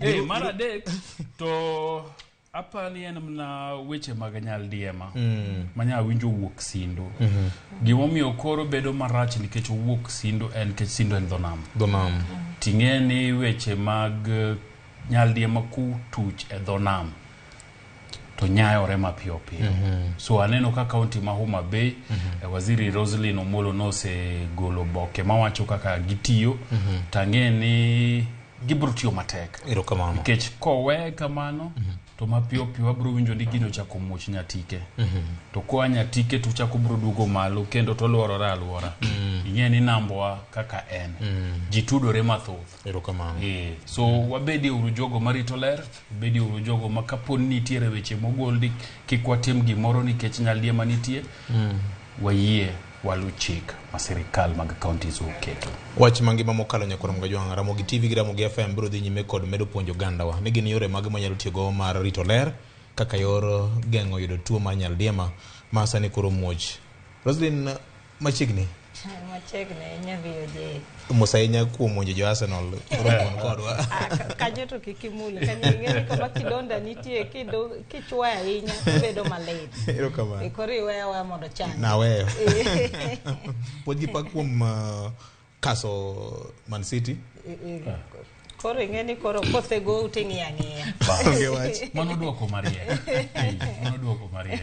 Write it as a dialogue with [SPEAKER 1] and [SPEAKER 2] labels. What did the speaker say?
[SPEAKER 1] Eh, mar adek to apani en mana weche mag nyaldiema ma nya winjo wuok Sindo. Gimomiyo koro bedo marach nikech owuok Sindo en nikech Sindo en dho nam.
[SPEAKER 2] Dho nam.
[SPEAKER 1] Ting'e ni weche mag nyaldiema kutuch e dho nam to nyayore mapiyo piyo. So aneno ka kaunti ma Homa Bay, Waziri Roselyn Omolo nosegolo oboke mawacho kaka gitiyo. Tang'e ni gibiro tiyo matek.
[SPEAKER 2] Erokamano.
[SPEAKER 1] Nikech kowe kamano to mapiyo piyo wabiro winjo ni gino ochako muoch Nyatike. To koa Nyatike to ochako biro duogo malo kendo to luorore aluora. Ing'e ni nambwa kaka en. Ji tudore mathoth.
[SPEAKER 2] Erokamano.
[SPEAKER 1] So wabedie uru jogo marito ler, wabedie uru jogo ma kapo ni nitiere weche mogol ni kik watim gimoro nikech nyaldiema nitie, wayie walu chik ma sirikal mag counties oketo.
[SPEAKER 2] Wach mangima mokalo nyakwar Mgajwang', Ramogi TV gi Ramogi FM biro dhi nyime kod medo puonjo ogandawa ni gin yore mage mwanyalo tiyogo mar rito ler kaka yor geng'o yudo tuo mar nyaldiema ma sani koro muoch. Roslyn, machiegni.
[SPEAKER 3] Machiegni ahinya VOJ.
[SPEAKER 2] Mos ahinya kuom monjo jo Arsenal. Koro mon kodwa.
[SPEAKER 3] Kanyo to kik imul. Kanyo ing'e ni kama kidonda nitie kichwoyo ahinya obedo malit.
[SPEAKER 2] Erokamano.
[SPEAKER 3] Koro iweyo aweya mondo ochangi.
[SPEAKER 2] Naweyo. Puonj gi pak kuom kaso Man City.
[SPEAKER 3] Koro ing'e ni koro kosegou ting'iyo ang'iya.
[SPEAKER 2] Onge wach.
[SPEAKER 1] Mano duoko mariek. Mano duoko mariek.